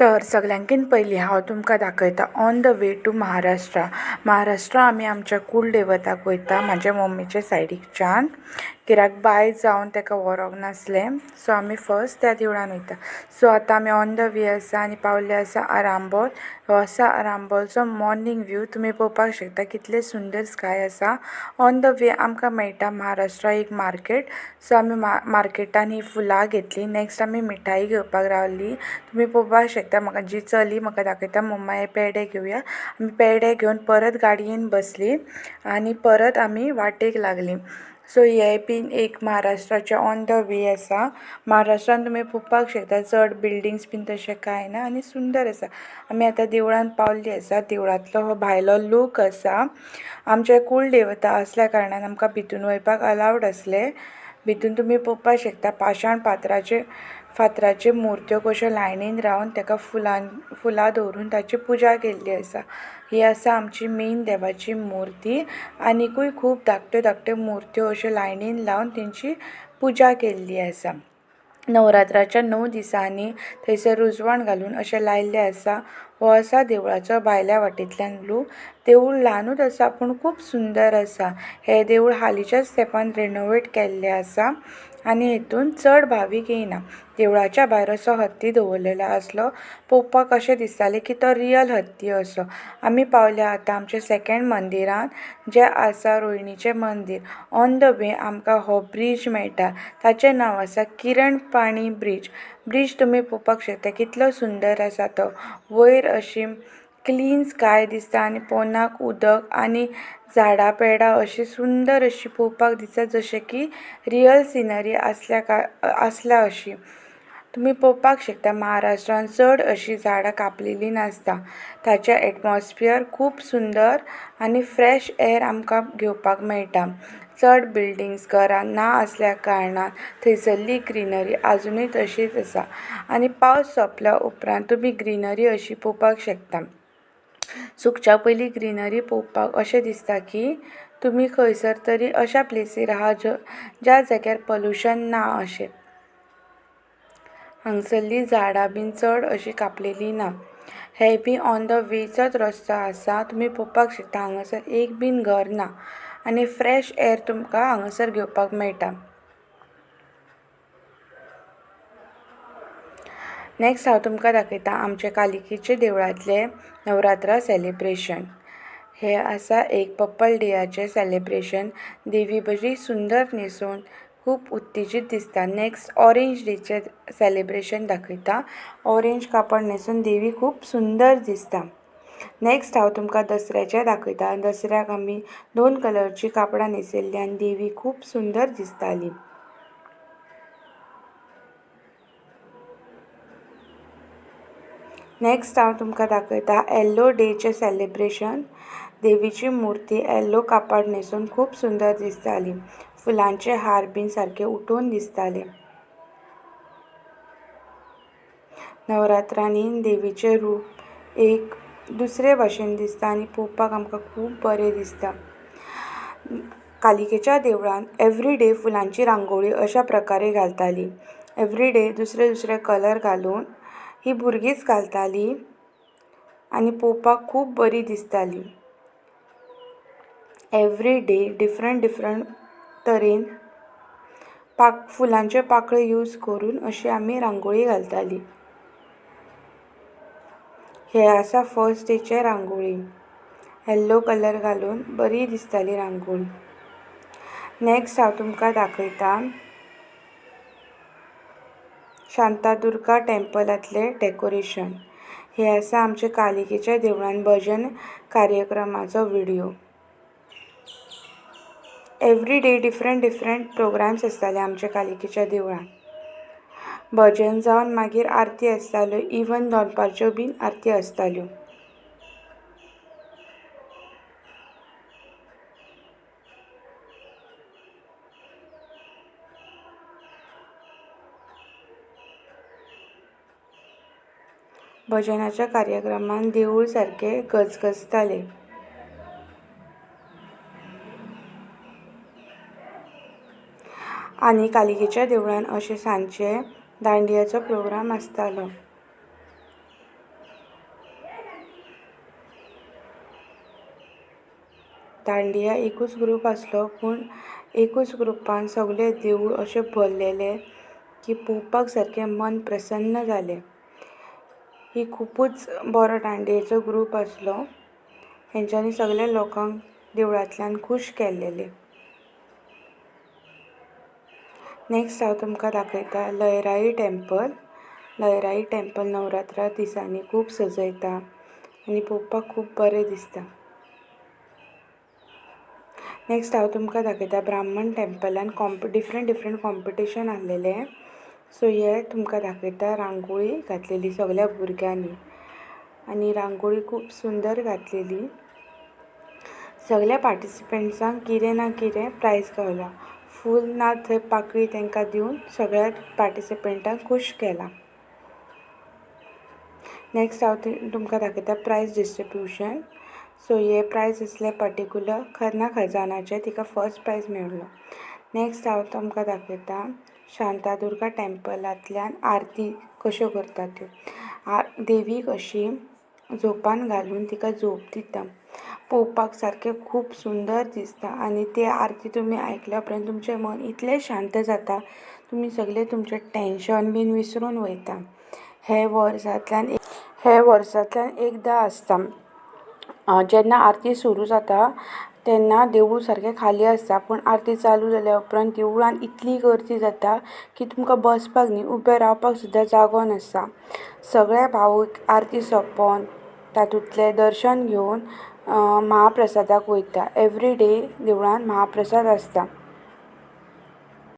तर सगल्यांकीन पयलीं हांव तुमकां दाखयता on the way to Maharashtra. Maharashtra आमी आमच्या कुलदेवताक वयता म्हाज्या मम्मीच्या सायडीकच्यान, कित्याक बाय जावन ताका व्हरोंक नासलें, सो आमी फस्ट त्या देवळान वयता. सो आतां आमी ऑन the way आसा आनी पावल्ले आसा आरांबोल. हो आसा आरांबोलचो मॉर्नींग व्यू. तुमी पळोवपाक शकता कितले सुंदर स्काय आसा. ऑन the way आमकां मेळटा महाराष्ट्रा एक मार्केट. सो आमी मार्केटान ही फुलां घेतली. नॅक्स्ट आमी मिठाई घेवपाक रावली. तुमी पळोवपाक शकता म्हाका जी चली म्हाका दाखयता, मम्मा हे पेडे घेवया. आमी पेडे घेवन परत गाडयेन बसली आनी परत आमी वाटेक लागली. सो हे बीन एक महाराष्ट्राचे ऑन the way आसा. महाराष्ट्रान तुमी पळोवपाक शकता चड बिल्डींग्स बीन तशें कांय ना आनी सुंदर आसा. आमी आतां देवळान पावल्ली आसा. देवळांतलो हो भायलो लूक आसा. आमचे कुळदेवता आसल्या कारणान आमकां भितून वयपाक अलावड आसले. भितून तुमी पळोवपाक शकता पाशाण पात्राचे फातराच्यो मुर्त्यो कश्यो लायनीन रावन ताका फुलां दवरून ताची पुजा केल्ली आसा. ही आसा आमची मेन देवाची मुर्ती. आनिकूय खूब धाकट्यो धाकट्यो मुर्त्यो अश्यो लायनीन लावन तेंची पुजा केल्ली आसा. नवरात्राच्या 9 दिसांनी थंयसर रुजवण घालून अशें लायिल्लें आसा. हो आसा देवळाचो भायल्या वाटेंतल्यान लूक. देवूळ ल्हानूच आसा पूण खूब सुंदर आसा. हें देवूळ हालींच्याच तेंपान रेनोवेट केल्लें आसा आनी हेतून चड भावीक येयना. देवळाच्या भायर असो हत्ती दवरलेलो आसलो, पळोवपाक अशें दिसतालें की तो रियल हत्ती असो. आमी पावल्या आतां आमच्या सेकेंड मंदिरान, जें आसा रोयणीचें मंदीर. ऑन the way आमकां हो ब्रीज मेळटा, ताचें नांव आसा किरण पाणी ब्रीज. ब्रीज तुमी पळोवपाक शकता कितलो सुंदर आसा तो. वयर अशी क्लीन स्काय दिसता आनी पोंदाक उदक आनी झाडां पेडां अशी सुंदर अशी पळोवपाक दिसता, जशें की रियल सिनरी आसल्या काय आसल्या अशी. तुमी पळोवपाक शकता महाराष्ट्रान चड अशी झाडां कापलेली नासता. ताचें एटमॉस्फियर खूब सुंदर आनी फ्रेश एअर आमकां घेवपाक मेळटा. चड बिल्डींग्स घरां ना आसल्या कारणान थंयसरली ग्रिनरी आजुनूय तशीच आसा आनी पावस सोंपल्या उपरांत तुमी ग्रिनरी अशी पळोवपाक शकता. सुकच्या पयलीं ग्रिनरी पळोवपाक अशें दिसता की तुमी खंयसर तरी अश्या प्लेसीर आहा ज्या जाग्यार पॉल्युशन ना अशें. हांगसरलीं झाडां बीन चड अशीं कापलेली ना. हे बी ऑन the वेचोच रस्तो आसा. तुमी पळोवपाक शकता हांगासर एक बीन घर ना आनी फ्रेश एअर तुमकां हांगासर घेवपाक मेळटा. नेक्स्ट हांव तुमकां दाखयता आमच्या कालिकेचे देवळांतलें नवरात्रा सेलिब्रेशन. हे आसा एक पप्पल डेयाचें सेलिब्रेशन. देवी बरी सुंदर न्हेसून खूब उत्तेजीत दिसता. नेक्स्ट ऑरेंज डेचें सेलिब्रेशन दाखयता. ऑरेंज कापड न्हेसून देवी खूब सुंदर दिसता. नेक्स्ट हांव तुमकां दसऱ्याचें दाखयता. दसऱ्याक आमी 2 कलरची कापडां न्हेसिल्ली आनी देवी खूब सुंदर दिसताली. नेक्स्ट हांव तुमकां दाखयता येल्लो डेचें सेलिब्रेशन. देवीची मुर्ती येल्लो कापड न्हेसून खूब सुंदर दिसताली. फुलांचे हार बीन सारके उठून दिसताले. नवरात्रांनी देवीचें रूप एक दुसरे भाशेन दिसता आनी पळोवपाक आमकां खूब बरें दिसता. कालिकेच्या देवळान एवरी डे फुलांची रांगोळी अशा प्रकारे घालताली. एवरी डे दुसरे दुसरे कलर घालून ही भुरगींच घालताली आनी पळोवपाक खूब बरी दिसताली. एवरी डे डिफरंट डिफरंट तरेन फुलांचे पाकळ्यो यूज करून अशी आमी रांगोळी घालताली. हे आसा फर्स्ट डेचे रांगोळी. येल्लो कलर घालून बरी दिसताली रांगोळी. नेक्स्ट हांव तुमकां दाखयता शांतादुर्गा टेम्पलांतलें डेकोरेशन. हे आसा आमच्या कालिकेच्या देवळान भजन कार्यक्रमाचो video. Every day different different programmes आसताले आमच्या कालिकेच्या देवळान. भजन जावन मागीर आरती आसताल्यो, इवन दनपारच्यो बीन आरती आसताल्यो. भजनाच्या कार्यक्रमान देवूळ सारकें गजगजतालें. आनी कालिकेच्या देवळान अशें सांजचें दांडियाचो प्रोग्राम आसतालो. दांडिया एकूच ग्रूप आसलो, पूण एकूच ग्रुपान सगळे देवूळ अशें भरलेलें की पळोवपाक सारकें मन प्रसन्न जालें. ही खुबूच बरो दांडियेचो ग्रूप आसलो. हेंच्यांनी सगळ्या लोकांक देवळांतल्यान खूश केल्लेले. नेक्स्ट हांव तुमकां दाखयता लयराई टेम्पल. लयराई टेम्पल नवरात्रा दिसांनी खूब सजयता आनी पळोवपाक खूब बरें दिसता. नेक्स्ट हांव तुमकां दाखयता ब्राह्मण टेम्पलान डिफरंट डिफरंट कॉम्पिटिशन आहलेलें. सो हे तुमकां दाखयता रांगोळी घातलेली सगळ्या भुरग्यांनी आनी रांगोळी खूब सुंदर घातलेली. सगळ्या पार्टिसिपंट्सांक कितें ना कितें प्रायज गावला. फूल ना थंय पाकळी तांकां दिवन सगळ्या पार्टिसिपंटांक खूश केलां. नेक्स्ट हांव तुमकां दाखयता प्रायज डिस्ट्रिब्युशन. सो हे प्रायज आसले पर्टिक्युलर खन्ना खजानाचे, तिका फर्स्ट प्रायज मेळ्ळो. नेक्स्ट हांव तुमकां दाखयता शांतादुर्गा टेम्पलांतल्यान आरती कश्यो करता त्यो. देवीक अशी झोपान घालून तिका झोप दिता. पळोवपाक सारकें खूब सुंदर दिसता आनी ते आरती तुमी आयकल्या उपरांत तुमचें मन इतलें शांत जाता, तुमी सगळें तुमचें टेंशन बीन विसरून वयता. हे वर्सांतल्यान हे वर्सांतल्यान एकदां आसता. जेन्ना आरती सुरू जाता तेन्ना देवूळ सारकें खाली आसता, पूण आरती चालू जाल्या उपरांत देवळान इतली गर्दी जाता की तुमकां बसपाक न्ही, उबें रावपाक सुद्दां जागो नासता. सगळे भावूक आरती सोंपोवन तातूंतलें दर्शन घेवन महाप्रसादाक वयता. एवरी डे देवळान महाप्रसाद आसता.